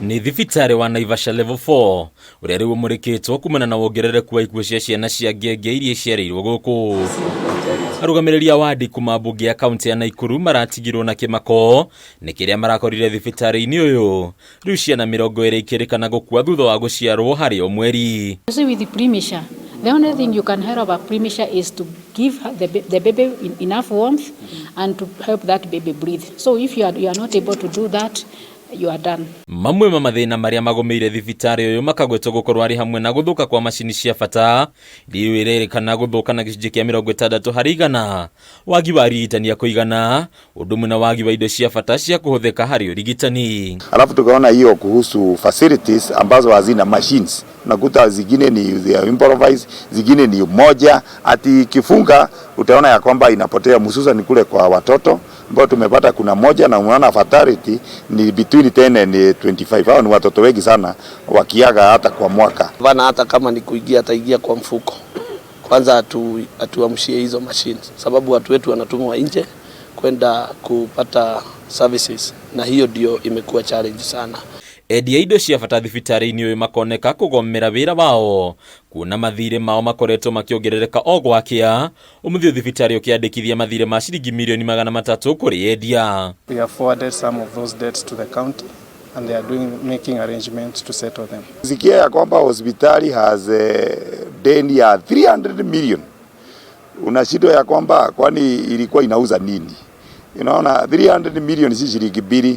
Nĩ thibitarĩ wa Naivasha Level 4 ũrĩa rĩu ũmũrĩkĩtwo kumana na wongerereku wa ikuũ cia ciana cia ngenge iria iciarĩirwo gũkũ. Arũgamĩrĩri a wadi kuma mbunge ya kaunti ya Naikuru maratigirwo na kĩmako nĩ kĩrĩa marakorire thibitarĩ-inĩ ũyũ. Rĩu ciana 20 ikĩrĩkana gũkua thutha wa gũciarwo harĩ o mweri. You see, with the premature, the only thing you can help a premature is to give the baby enough warmth and to help that baby breathe. So if you are not able to do that, you are done. Mamwe ma mathĩna marĩa magũmĩire thibitarĩ ũyũ makagwetwo gũkorwo arĩ hamwe na gũthũka kwa macini cia bata iria irerĩkana gũthũka na gĩcunjĩ kĩa 60%, wagi wa arigitani a kũigana, ũndũ ũmwe na wagi wa indo cia bata cia kũhũthĩka harĩ ũrigitani. Alafu tukaona hiyo kuhusu facilities ambazo hazina machines, unakuta zingine ni they are improvised, zingine ni moja, ati ikifunga utaona ya kwamba inapotea, hususan kule kwa watoto ambao tumepata kuna moja, na unaona fatality ni between 10 and 25. Hao ni watoto wengi sana wakiaga hata kwa mwaka. Bana, hata kama ni kuingia ataingia kwa mfuko kwanza, atuamshie hizo machines, sababu watu wetu wanatumwa nje kwenda kupata services, na hiyo ndio imekuwa challenge sana. Endia indo cia bata thibitarĩ-inĩ ũyũ makoneka kũgomera wĩra wao kuona mathirĩ mao makoretwo makĩongerereka o gwakĩa. Ũmũthĩ thibitarĩ ũkĩandĩkithia mathirĩ ma ciringi mirioni 300 kũrĩ endia. We have forwarded some of those debts to the county and they are making arrangements to settle them. Sikia ya kwamba hospitali has deni ya 300 million, unashindwa ya kwamba kwani ilikuwa inauza nini? Unaona 300 million si shilingi 2,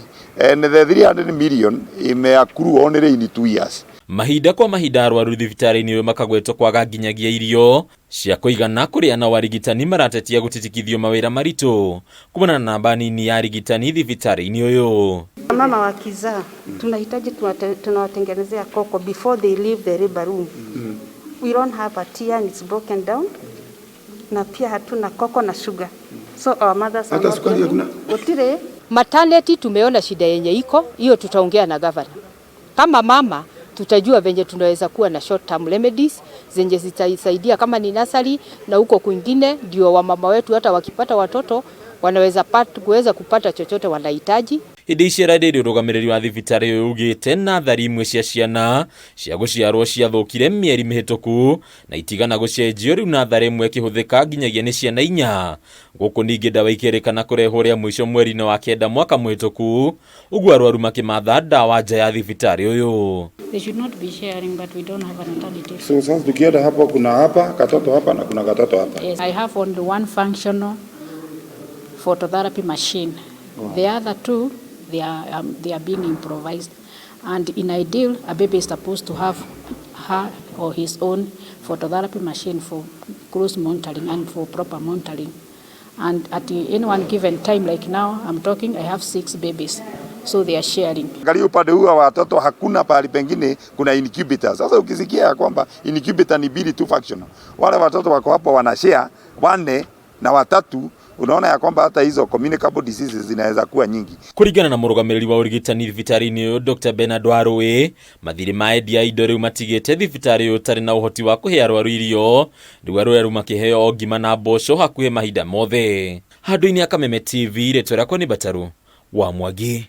and the 300 million imeaccrue only in 2 years. Mahinda kwa mahinda arwaru thibitarĩ-inĩ ũyũ makagwetwo kwaga nginyagia irio cia kũigana kũrĩa, nao arigitani maratetia gũtitikithio mawĩra maritũ kumana na namba nini ya arigitani thibitarĩ-inĩ ũyũ. Mama wakizaa tunahitaji tunawatengenezea koko before they leave the labor room. We don't have a tea and it's broken down. Na pia hatuna koko na sugar. So our mothers are Hata not sukari getting- hakuna? Gũtirĩ. Maternity tumeona shida yenye iko hiyo, tutaongea na governor. Kama mama tutajua venye tunaweza kuwa na short term remedies zenye zitasaidia kama ni nursery na huko kwingine, ndio wamama wetu hata wakipata watoto wanaweza kuweza kupata chochote wanahitaji. Hĩndĩ icera rĩrĩ ũrũgamĩrĩri wa thibitarĩ ũyũ ugĩte nathari imwe cia ciana cia gũciarwo ciathũkire mĩeri mĩhĩtũku na itigana gũcenjio, rĩu natharĩ ĩmwe ĩkĩhũthĩka nginyagia nĩ ciana 4. Gũkũ ningĩ ndawa ikĩrĩkana kũrehwo rĩa mũico mweri-inĩ wa 9 mwaka mũhĩtũku, ũguo arwaru makĩmatha ndawa nja ya thibitarĩ ũyũ. They should not be sharing, but we don't have an alternative. So sasa tukienda hapo kuna hapa katoto hapa na kuna katoto hapa. Yes, I have only one functional phototherapy machine. The other two, they are being improvised. And in ideal, a baby is supposed to have her or his own phototherapy machine for close monitoring and for proper monitoring. And at any one given time, like now, I'm talking, I have six babies. So they are sharing. Angalia upande huu wa watoto hakuna pahali pengine kuna incubator. Sasa ukisikia ya kwamba incubator ni mbili tu functional, wale watoto wako hapo wana share wanne na watatu, unaona ya kwamba hata hizo communicable diseases zinaweza kuwa nyingi. Kũringana na mũrũgamĩrĩri wa ũrigitani thibitarĩ-inĩ ũyũ Dr Bernard Warũĩ, mathirĩ ma endia a indo rĩu matigĩte thibitarĩ ũyũ ũtarĩ na ũhoti wa kũhe arwaru irio, rĩu arwaru makĩheo o ngima na mboco hakuhĩ mahinda mothe. Handũ-inĩ ya Kameme TV, rĩtwa rĩakwa nĩ Bataru wa Mwangi.